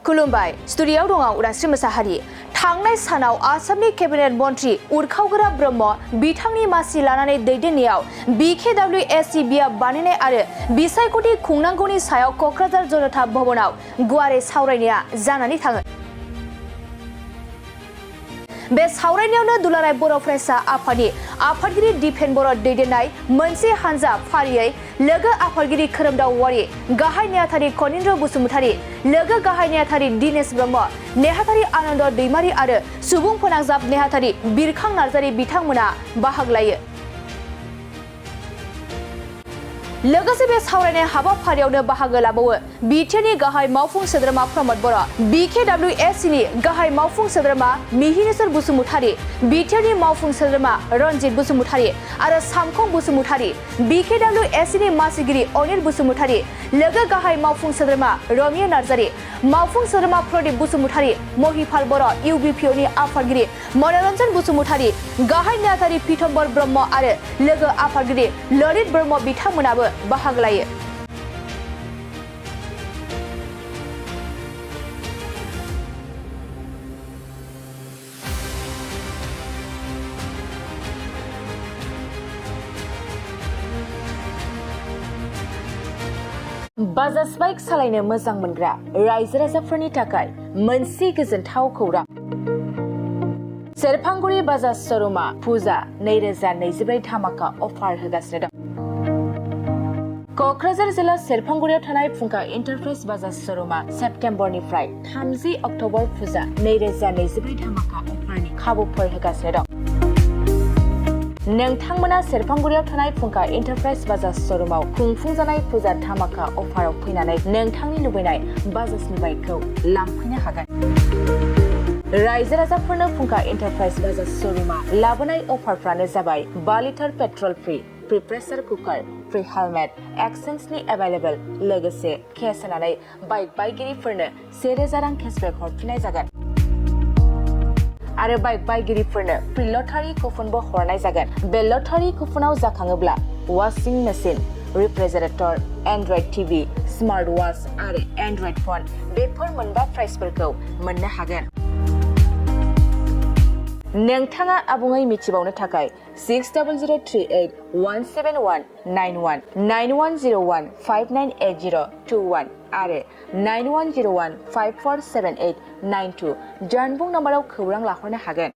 खुलुमबाय स्टुडिय'आव दङ उदांस्रि मोसाहारि थांनाय सानाव आसामनि केबिनेट मन्त्रि उरखावग्रा ब्रह्म बिथांनि मासि लानानै दैदेननायाव BKWSC बिया बानायनाय आरो बिसायख'थि खुंनांगौनि सायाव क'क्राझार जनता भवनाव गुवारै सावरायनाया जानानै थाङो। बे सावरायनायावनो दुलाराय बर' फरायसा आफादनि आफादगिरि दिपेन बर' दैदेननाय मोनसे हानजा फारियै लोगो आफादगिरि खोरोमदाव औवारि, गाहाय नेहाथारि कनिन्द्र बसुमतारी, लोगो गाहाय नेहाथारि दिनेश ब्रह्म, नेहाथारि आनन्द दैमारि आरो सुबुं फोनांजाब नेहाथारि बिरखां नार्जारि बिथांमोना बाहागो लायो। लोगोसे बे सावरायनाय हाबाफारियावनो बाहागो लाबावो बिटिआरनि गाहाय मावफुं सोद्रोमा प्रमद बर', BKWSCनि गाहाय मावफुं सोद्रोमा मिहिनेश्वर बसुमतारी, बिटिआरनि मावफुं सोद्रोमा रन्जित बसुमतारी आरो सामखं बसुमतारी, BKWSCनि मासिगिरि अनिल बसुमतारी, लोगो गाहाय मावफुं सोद्रोमा रमिया नार्जारि, मावफुं सोद्रोमा प्रदीप बसुमतारी, महिपाल बर', UBPOनि आफादगिरि मनरन्जन बसुमतारी, गाहाय नेहाथारि पीतम्बर ब्रह्म आरो लोगो आफादगिरि ललित ब्रह्म बिथांमोनाबो बाहागो लायो। बाजाज बाइक सालायनो मोजां मोनग्रा रायजो राजाफोरनि थाखाय मोनसे गोजोनथाव खौरां। सेरफांगुरि बाजाज श'रुमा फुजा 2024 धामाका अफार होगासिनो दं। क'क्राझार जिल्ला सेरफांगुरियाव थानाय फुंखा एन्टारप्राइज बाजाज श'रुमा सेप्तेम्बरनिफ्राय 30 अक्ट'बर फुजा 2024 धामाका अफारनि खाबुफोर होगासिनो दं। नोंथांमोना सेरफांगुरियाव थानाय फुंखा एन्टारप्राइज बाजाज श'रुमाव खुंफुंजानाय फुजा धामाका अफाराव फैनानै नोंथांनि लुबैनाय बाजाजनि बाइकखौ लांफैनो हागोन। रायजो राजाफोरनो फुंखा एन्टारप्राइज बाजाज श'रुमा लाबोनाय अफारफ्रानो जाबाय 5 litre petrol free, pressure cooker, free helmet, एक्सचेन्जनि एभेलेबल, लोगोसे केस होनानै बाइक बायगिरिफोरनो 1000 रां केसबेक हरफिननाय जागोन। आरो बाइक बायगिरिफोरनो फ्रि लटारि कुपनबो हरनाय जागोन। बे लटारि कुपनाव जाखाङोब्ला washing machine, refrigerator, android TV, smart watch आरो एन्ड्रइड फन बेफोर मोनबा प्राइजफोरखौ मोननो हागोन। नोंथाङा आबुङै मिथिबावनो थाखाय 6003817191 9101 598021 आरो 9101 547892 जानबुं नम्बराव खौरां लाहरनो हागोन।